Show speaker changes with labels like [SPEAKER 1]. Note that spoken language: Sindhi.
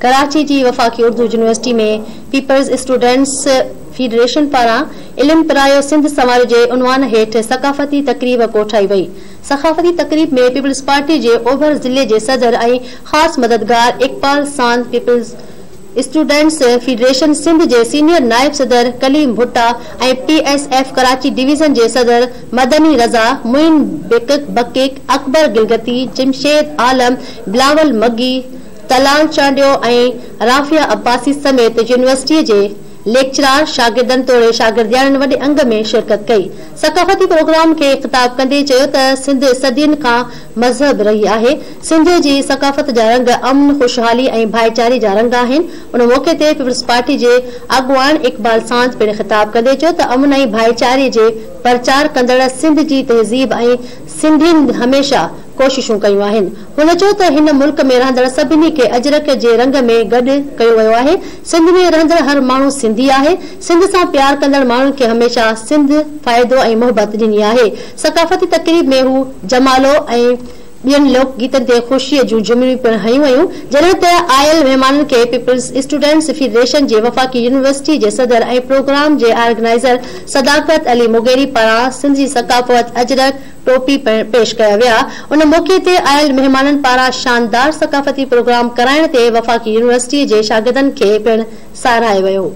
[SPEAKER 1] ڪراچي جي وفاقي Urdu university ۾ peoples students federation پاران علم پرايو سنڌ سنواريو جي عنوان هيٺ ثقافتي تقريب ڪوٺائي وئي. ثقافتي تقريب ۾ پيپلز پارٽي جي اوڀر ضلعي جي صدر ۽ خاص مددگار Iqbal Sand, peoples students federation Sindh جي سينيئر نائب صدر Kaleem Bhutta ۽ P S F Karachi division جي صدر مدني رضا، معين بڪڪ، اڪبر گلگتي، جمشيد عالم، بلاول مگي، طلال چانڊيو ۽ رافعه عباسي سميت يونيورسٽيء جي ليڪچرار، شاگردن توڙي شاگردياڻين وڏي انگ ۾ شرڪت ڪئي. ثقافتي پروگرام کي خطاب ڪندي چيو ته سنڌ صدين کان مهذب رهي آهي، سنڌ جي ثقافت جا رنگ امن، خوشحالي ۽ ڀائيچاري جا رنگ آهن. ان موقعي تي پيپلز پارٽي جي اڳواڻ اقبال ساند پڻ خطاب ڪندي چيو ته امن ۽ ڀائيچاري جي پرچار ڪندڙ سنڌ جي تهذيب ۽ سنڌين هميشه ڪوششون ڪيون آهن. هن چيو ته هن ملڪ ۾ رهندڙ سڀني کي اجرڪ جي رنگ ۾ گڏ ڪيو ويو آهي، سنڌ ۾ رهندڙ هر ماڻهو سنڌي آهي، سنڌ سان پيار ڪندڙ ماڻهن کي هميشه سنڌ فائدو ۽ محبت ڏني آهي. ثقافتي تقريب ۾ هو جمالو ۽ ٻين لوڪ گيتن تي خوشيء جون جهمريون پڻ هنيون ويون، جڏهن ته آيل مهمانن کي پيپلز اسٽوڊنٽس فيڊريشن جي وفاقي يونيورسٽي جي صدر ۽ پروگرام جي آرگنائيزر صداقت علي مغيري پاران سنڌ جي ثقافت اجرڪ ٽوپي پڻ پيش ڪيا ويا. ان موقعي تي آيل مهمانن پاران شاندار ثقافتي پروگرام ڪرائڻ تي وفاقي يونيورسٽي جي شاگردن کي پڻ ساراهيو ويو.